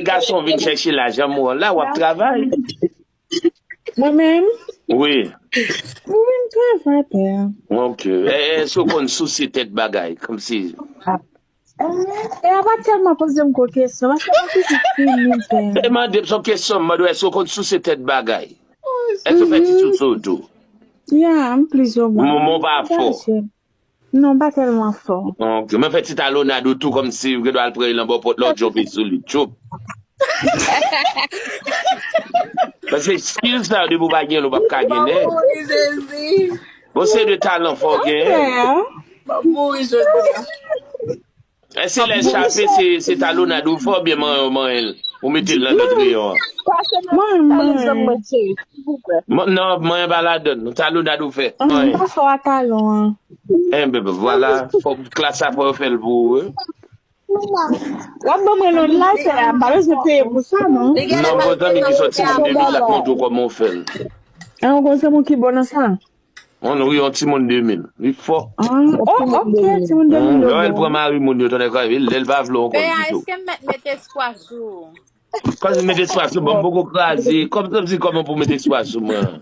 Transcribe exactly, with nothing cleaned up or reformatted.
Gason vin chèche lajan mwen la, w ap travay. Mwen menm, Wi. mwen menm travay, pè. Ok. E, èske w konn souse tèt bagay? Kòmsi. E a pa tèlman poze m gwo kesyon, paske mwen toujou timid, pè. E mande m son kesyon, m mande w èske w konn souse tèt bagay? Èske w fè ti souse w tou? Ya, m plizyemwa. Mwen pa fò. Non, pa tèlman fò. Ok. Mwen fè ti talonad ou tou kòmsi w gen dwa al pran l anba pòt la, w tchonpe sou li. Tchoup. Paske skill sa yo depi w pa gen l, ou p ap ka gen nèg. Mouri Jezi. Bon, se de talan fò w genyen. Pè, M ap mouri jodi a. Èske lè l chape, se, se talonad ou fè oubyen manyen w manyen l? Ou mete l nan lòt reyon an? mwen, mwen. Non, manyen pa ladann. Talonad ou fè. Mwen pa fò a talon an. Enben, vwala. Fòk klas sa fò yo fè l pou ou, wi. W ap ban mwen lòd la, pè, m pa bezwen peye pou sa, non. Non, bon zanmi ki sòti nan de mil la, k montre w kòman w fè l. An, yon gwo zanmi ki bon nan sa. On wi, yon timoun de mil. Li fò. Ah, oh, ok, timoun de mil Lè l yo. Pran mari moun yo, tande kwa, lè l pa vle w ankò, Bea, li tou. Èske m mèt met espwa sou ou? Kòm si mete espwa sou mwen, m poko kraze. Kòm si, kòman pou mete espwa sou mwen?